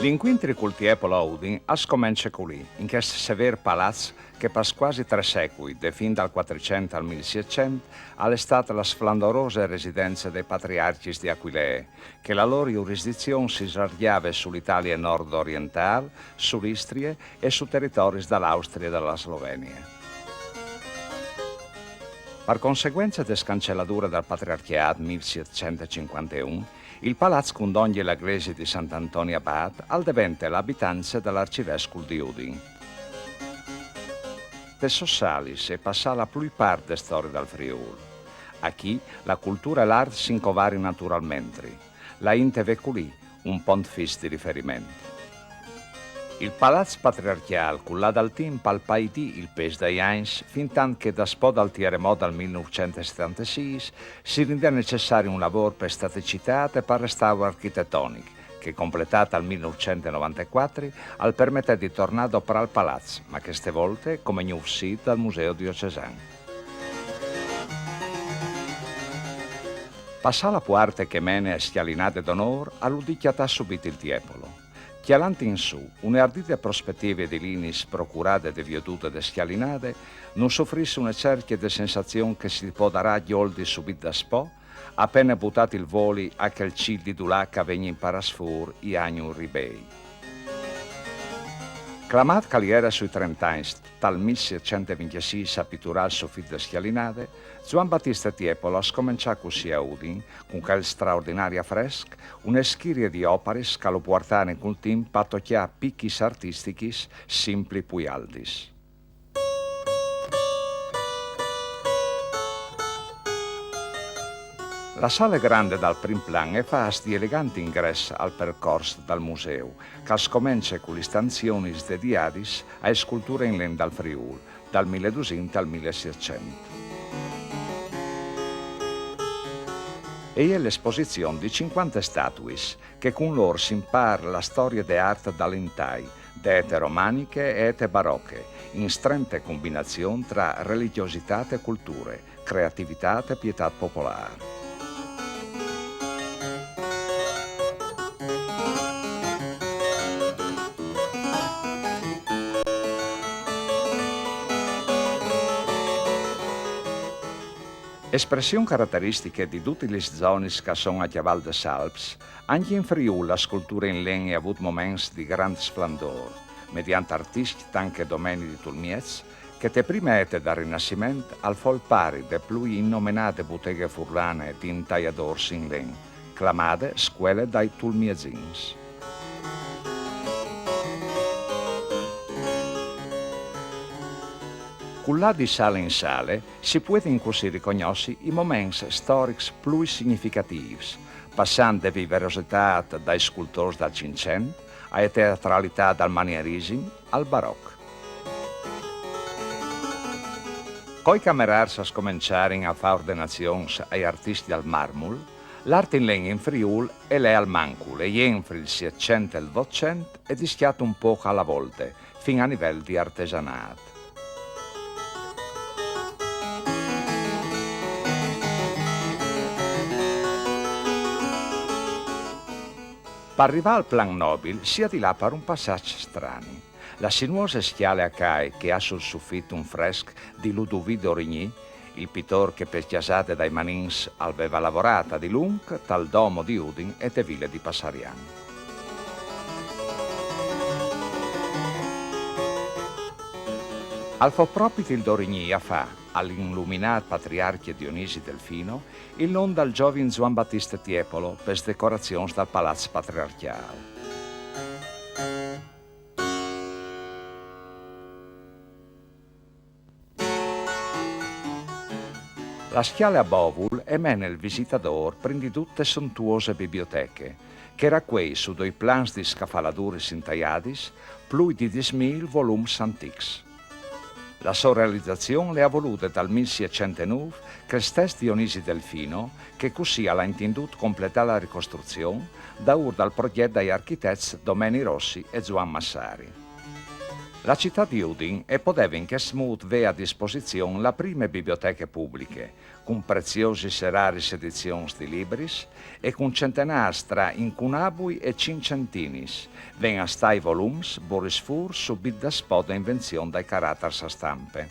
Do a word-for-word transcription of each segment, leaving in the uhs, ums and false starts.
L'incuintri cul Tiepolo a Udin al scomence culì, in chest sever palaç che pas cuasi tre secui, de fin dal cuatricent al milsietcent, al è stât la sflandorose residence dai patriarcjis di Aquilee, che la lôr jurisdizion si slargjave su l'Italie nord-orientâl, su l'Istrie e su teritoris da l'Austrie e da la Slovenie. Par conseguence de scanceladure dal patriarcjât milsietcent cincuanteun, il palaç cun dongje la glesie di Sant Antoni Abât al devente la abitance dal arcivescul di Udin. Tes sôs salis e passà la plui part de storie dal Friûl. Achì la culture e l'art si incovarin naturalmentri. La int e ve culì un pont fis di riferiment. Il palaç patriarcjâl, cul lâ dal timp, al paidì il pês dai agns, fintant che daspò dal tieremot dal milnûfcent e setantesîs si rindè necessari un lavôr pe staticitât e pal restaur architetonic, che, completât al milnûfcent e novantecuatri, al permetè di tornâ a doprâ il palaç, ma cheste volte come gnûf sît dal Museu Diocesan. Passà la puarte che e mene ae scjalinade d'onôr, al udì cjatâ subit il Tiepolo. Cjalant in sù, une ardide prospetive di linis procurade de viodude de scjalinade nus ufrìs une cercje de sensazion che si podarà gjoldi subit daspò, a pene butât il voli a chel cîl di dulà che a vegnin parâts fûr i agnui ribei. Clamât che al jere sui trente agns, tal milsietcent e vincjesîs a piturâ il sufit de scjalinade, Zuan Batiste Tiepolo al scomençà cussì a Udin, cun chel straordinari afresc, une schirie di oparis che lu puartarin cul timp a tocjâ pichis artistichis simpli plui aldis. La sale grande dal prin plan e fâs di elegant ingrès al percors dal museu, che al scomence cu lis stanzionis dedicadis ae sculture in len dal Friûl, dal miledusinte al milesietcent. E je l'esposizion di cincuante statuis, che cun lôr si impâr la storie de art dal intai, de ete romaniche e ete baroche, in strente combinazion tra religjositât e culture, creativitât e pietât popolâr. Espression carateristiche di dutis lis zonis che a son a cjaval des Alps, ancje in Friûl la sculture in len e à vût moments di grant splendôr, mediant artiscj tant che Domeni di Tulmieç, che te prime ete dal Rinassiment al fo il pari de plui innomenade buteghe furlane di intaiadôrs in len, clamade Scuele dai Tulmiezins. Cul lâ di sale in sale si puedin cussì ricognossi i moments storics plui significatîfs, passant de viverositât dai scultôrs dal Cinccent ae teatralitât dal manierissim al baroc. Cui camerârs a scomençarin a fâ ordenazions ai artiscj dal marmul, l'art in len in Friûl e lè al mancul e jenfri il Sietcent e il Votcent e discjate un pôc a la volte, fin a nivel di artesanât. Par rivâ al plan nobil si à di lâ par un passaç strani. La sinuose scjale a cai che e à sul sufit un fresc di Luduvic Dorigny, il pitôr che pes cjasade dai Manins al veva lavorât a dilunc tal Domo di Udin e te Vile di Passarian. Al fo propit il Dorigny a fâ, al iluminât patriarcje Dionisi Delfino, il non dal zovin Zuan Batiste Tiepolo pes decorazions dal palaç patriarcjâl. La scjale a bovul e mene il visitadôr prin di dut te sontuose biblioteche, che e racuei su doi plans di scafaladuris intaiadis plui di dîs mil volums antics. La sô realizazion le à volude dal milsietcent e nûf chel stes Dionisi Delfino, che cussì al à intindût completâ la ricostruzion, daûr dal progjet dai architets Domeni Rossi e Zuan Massari. La citât di Udin e podeve in chest mût vê a disposizion la prime biblioteche publiche, cun preziosis e raris edizions di libris e cun centenârs tra incunabui e cinccentinis, ven a stâi volums burits fûr subit daspò de invenzion dai caratars a stampe.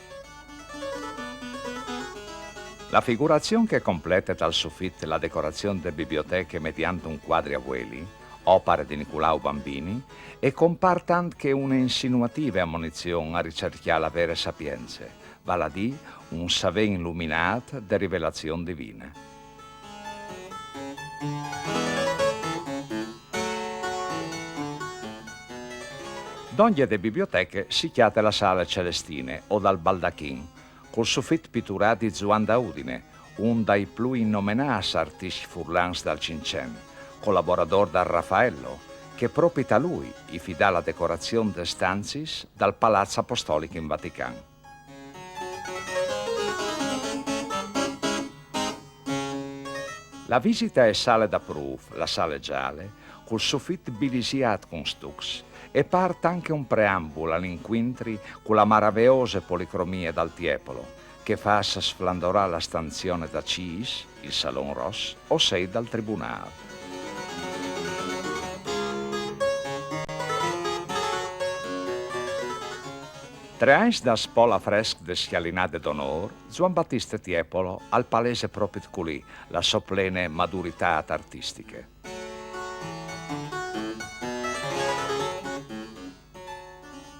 La figurazion che e complete tal sufit la decorazion de biblioteche mediant un cuadri a vueli, opare di Niculau Bambini, e compâr tant che une insinuative amonizion a ricercjâ la vere sapience, vâl a dî un savê iluminât de rivelazion divine. Dongje de biblioteche si cjate la sale Celestine o dal Baldachin, cul sufit piturât di Zuan da Udine, un dai plui nomenâts artiscj furlans dal Cinccent, colaboradôr dal Raffaello, che propit a lui i fidà la decorazion des stanziis dal Palaç Apostolic in Vatican. La visite ae sale da prûf, la sale zale, cul sufit bilisiât cun stucs, e pâr tant che un preambul al incuintri cu la maraveose policromie dal Tiepolo, che e fâs sflandorâ la stanzione da cîs, il salon ros, o sei dal tribunâl. Trê agns daspò l'afresc de scjalinade d'onôr, Zuan Batiste Tiepolo al palese propit culì la sô plene maduritât artistiche.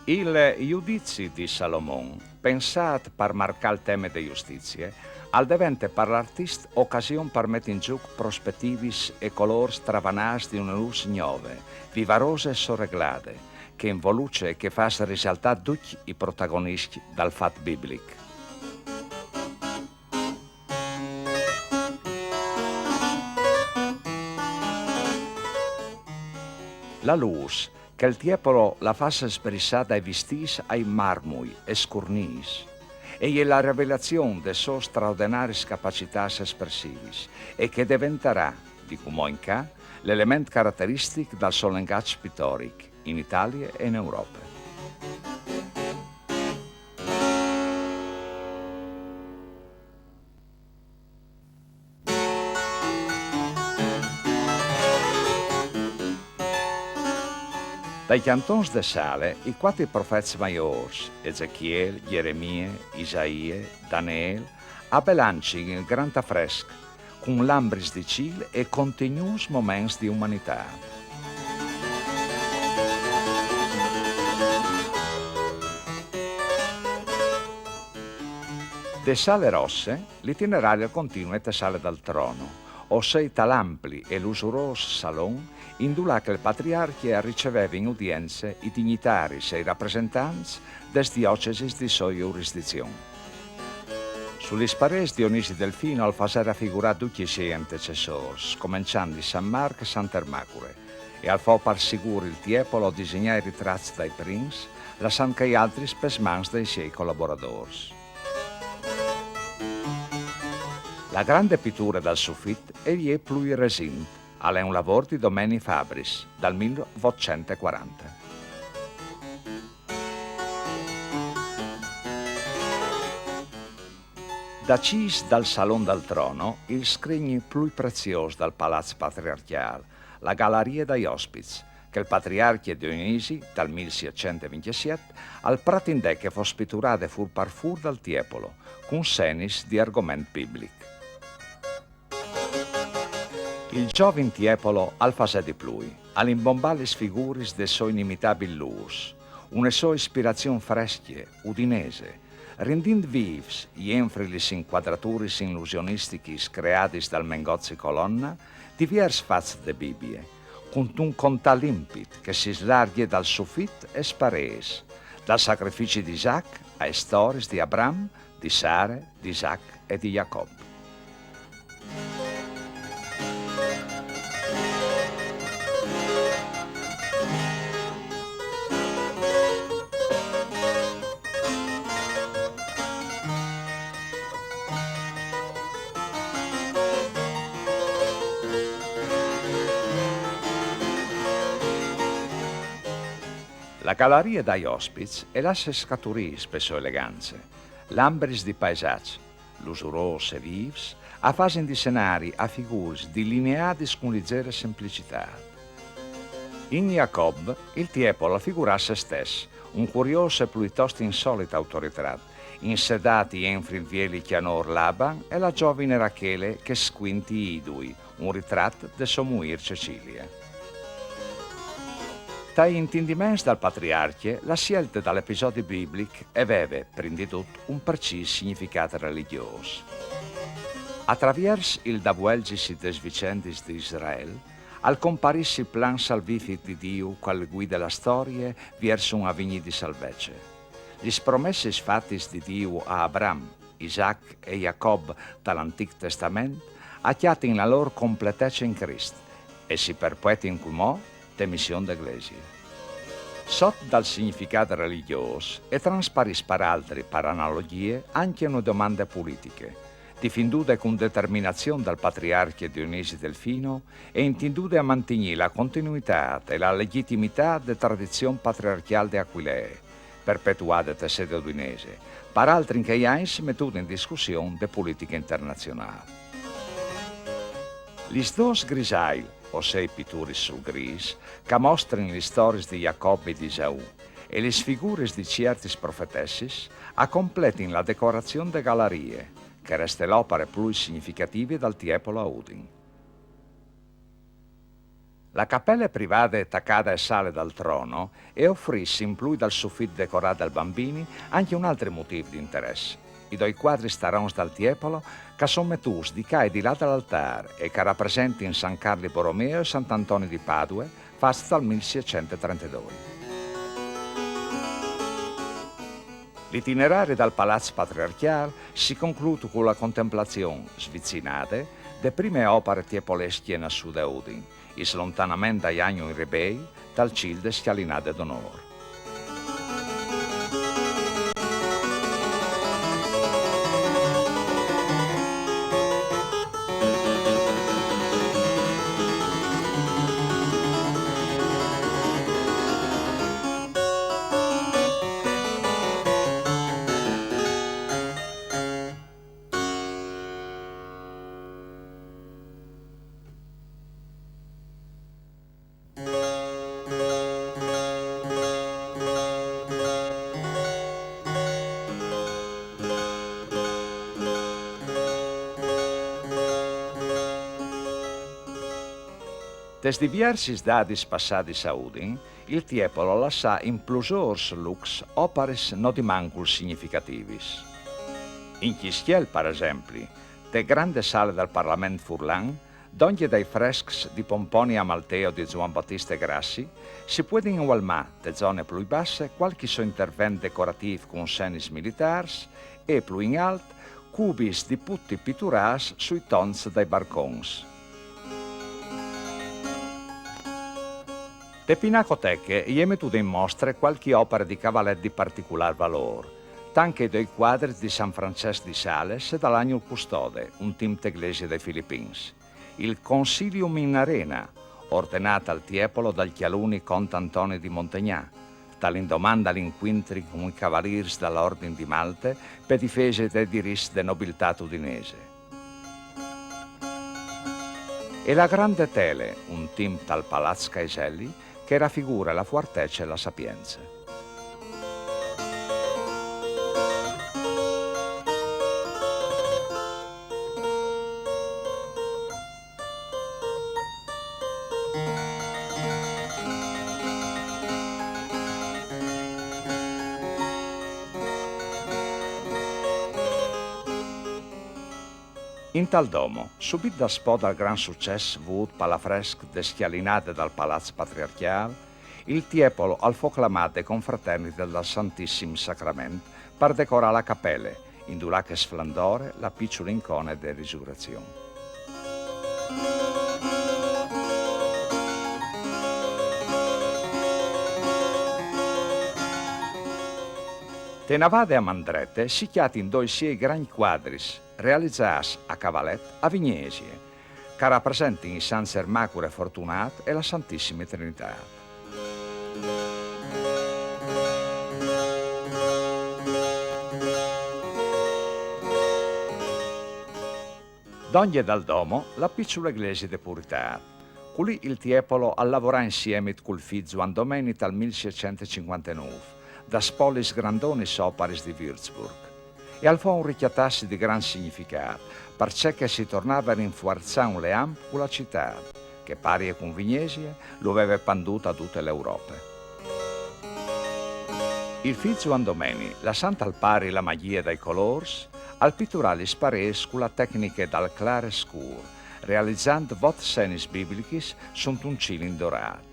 Il Judizi di Salomon, pensât par marcâ il teme de justizie, al devente par l'artist ocasion par meti in zûc prospetivis e colôrs travanâts di une lûs gnove, vivarose e soreglade, che e involuce e che e fâs risaltâ ducj i protagoniscj dal fat biblic. La lûs, che il Tiepolo la fâs sbrissâ dai vistîts ai marmui e scurnîts, e je la rivelazion des sôs straordenariis capacitâts espressivis, e che e deventarà, di cumò in ca, l'element carateristic dal so lengaç pitoric, in Italie e in Europe. Dai cjantons de sale, i cuatri profets maiôrs, Ezechiel, Gjeremie, Isaie, Daniel, a belancin il grant afresc, cun lambris di cîl e continuts moments di umanitât. De sale rosse, l'itinerari al continue te sale dal trono, o sei tal ampli e lusurôs salon indulà che il patriarcje al riceveve in udience i dignitaris e i rapresentants des diocesis di sô jurisdizion. Su lis parêts Dionisi Delfino al fasè rafigurâ ducj i siei antecessôrs, començant di San Marc e Sant'Ermacule, e al fo par sigûr il Tiepolo a disegnâ i ritrats dai prins, lassant chei altris pes mans dai siei colaboradôrs. La grande piture dal sufit e je plui resint, al è un lavôr di Domeni Fabris, dal mil votcent e cuarante. Dacîs dal Salon dal Trono, il scrin plui preziôs dal Palaç Patriarcjâl, la galarie dai ospits, che il patriarcje Dionisi, dal mil sietcent e vincjesiet, al pratindè che e fos piturade fûr par fûr dal Tiepolo, cun senis di argoment biblic. Il zovin Tiepolo al fasè di plui, al imbombà lis figuris de sô inimitabil lûs, une sô ispirazion frescje, udinese, rindint vîfs, jenfri lis incuadraturis ilusionistichis creadis dal Mengozzi Colonna, diviers fats de Bibie, cuntun contâ limpit che si slargje dal sufit aes parêts, dal sacrifici di Isac aes storiis di Abram, di Sare, di Isac e di Jacop. La galarie dai ospits e lasse scaturî pe sô elegance, lambris di paesaç, lusurôs e vîfs, a fasin di scenari a figuris dilineadis cun lizere semplicitât. In Jacob il Tiepolo al figurà se stes, un curiôs e pluitost insolit autoritât, insedât jenfri il vieli cjanôr Laban e la zovine Rachele che scuinti idui, un ritrat de sô muîr Cecilie. Tai intindiments dal patriarcje, la sielte dal episodi biblic e veve, prin di dut, un precîs significât religjôs. A traviers il davuelzisi des vicendis di Israel, al comparìs il plan salvific di Diu che al guide la storie viers un avignî di salvece. Lis promessis fatis di Diu a Abram, Isac e Jacob tal Antic Testament a cjatin la lôr completece in Crist e si perpuetin cumò te mission de Glesie. Sot dal significât religjôs e transparìs par altri, par analogjie, ancje une domande politiche, difindude cun determinazion dal patriarcje Dionisi Delfino e intindude a mantignî la continuitât e la legjitimitât de tradizion patriarcjâl de Aquilee, perpetuade te sede udinese, par altri in chei agns metude in discussion de politiche internazionâl. Lis dôs grisail, o sei pituris sul grîs, che a mostrin lis storiis di Jacob e di Esaù, e lis figuris di ciertis profetessis, a completin la decorazion de galarie, che e reste l'opare plui significative dal Tiepolo a Udin. La capele privade tacade ae sale dal trono e ofrìs, in plui dal sufit decorât dal Bambini, ancje un altri motîf di interès. I doi cuadris tarons dal Tiepolo, che a son metûts di ca e di là dal altâr e che a rapresentin San Carli Boromeo e Sant Antoni di Padue, fats dal mil sietcent e trentedoi. L'itinerari dal Palaç Patriarcjâl si conclût cu la contemplazion, svicinade, de prime opare tiepolescje nassude a Udin, il slontanament dai agnui ribei dal cîl de scjalinade d'onôr. Tes diviersis dadis passadis a Udin, il Tiepolo al lassà in plusôrs lûcs oparis no di mancul significativis. In Cjistiel, par esempli, te grande sale dal Parlament furlan, dongje dai frescs di Pomponio Amalteo e di Zuan Batiste Grassi, si puedin invalmâ, te zone plui basse, cualchi so intervent decoratîf cun senis militârs e, plui in alt, cubis di puti piturâts sui tonts dai barcons. Te Pinacoteche e je metude in mostre cualchi opare di cavalet di particulâr valôr, tant che i doi cuadris di San Francesc di Sales e dal Agnul Custode, un timp te glesie dai Filipins. Il Consilium in Arena, ordenât al Tiepolo dal cjaluni Cont Antoni di Montegnà, tal indoman dal incuintri cun i cavalîrs dal Ordin di Malte pe difese dai dirits de nobiltât udinese. E la Grande Tele, un timp tal Palaç Caeselli, che e rafigure la fuartece e la sapience. Intal domo, subit daspò dal grant sucès vût pal afresc de scjalinade dal Palaç Patriarcjâl, il Tiepolo al fo clamât de confraternite dal Santissim Sacrament par decorâ la capele, indulà che e sflandore la piçule incone de Risurrezion. Te navade a man drete si cjatin doi siei grancj cuadris, realizâts a cavalet a Vignesie, che a rapresentin i Sants Ermacure e Fortunât e la Santissime Trinitât. Dongje dal domo la piçule glesie de Puritât. Culì il Tiepolo al lavorà insiemit cul fi Zuan Domeni tal mil sietcent e cincuantenûf, daspò lis grandonis oparis di Würzburg. E al fo un ricjatâsi di grant significât, parcè che si tornave a rinfuarçâ un leam cu la citât, che, pari e cun Vignesie, lu veve pandût a dute l'Europe. Il fi Zuan Domeni, lassant al pari la magjie dai colôrs, al piturà lis parêts cu la tecniche dal clâr e scûr, realizant vot senis biblichis suntun cilin dorât.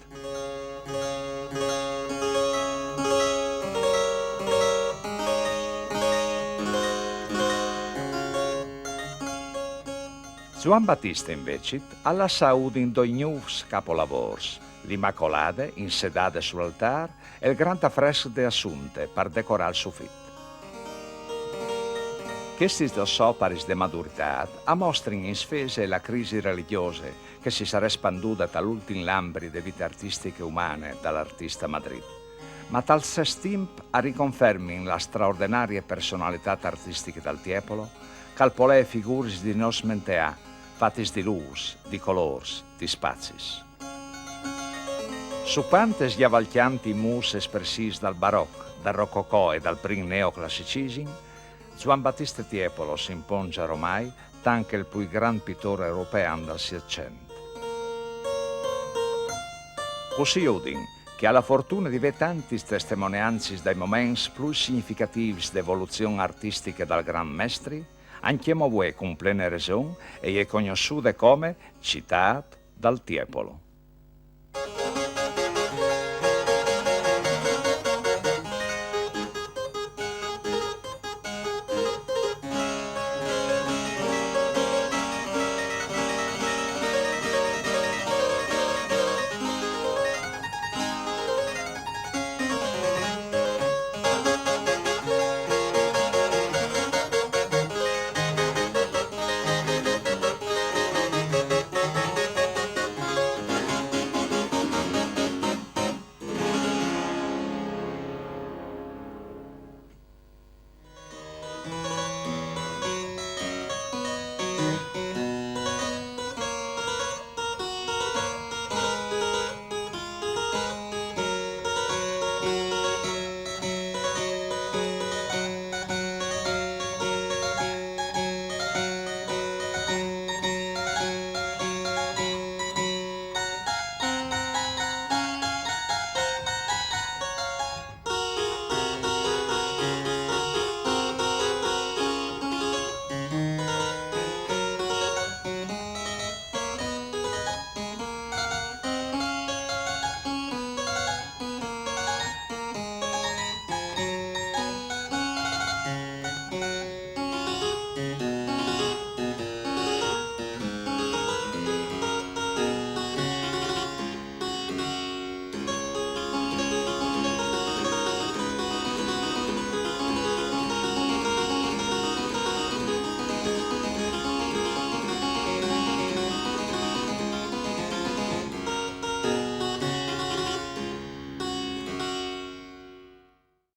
Zuan Batiste, invezit, al lassà a Udin doi gnûfs capolavôrs, l'Imacolade, insedade sul altâr, e il grant afresc de Assunte, par decorâ il sufit. Chestis dôs oparis de maduritât a mostrin in sfese la crisi religjose che si sarès pandude tal ultin lambri de vite artistiche umane dal artist a Madrid. Ma tal stes timp a riconfermin la straordenarie personalitât artistiche dal Tiepolo, che al polee figuris di no smenteâ, fatis di lûs, di colôrs, di spazis. Su cuant che sgjavalcjant i mûrs espressîfs dal baroc, dal rococò e dal prin neoclassicisim, Zuan Batiste Tiepolo si imponge romai tant che il plui grant pitôr european dal Sietcent. Cussì Udin, che e à la fortune di vê tantis testemoneancis dai moments plui significatîfs de evoluzion artistiche dal grant mestri, ancjemò vuê cun plene reson e je cognossude come citât dal Tiepolo.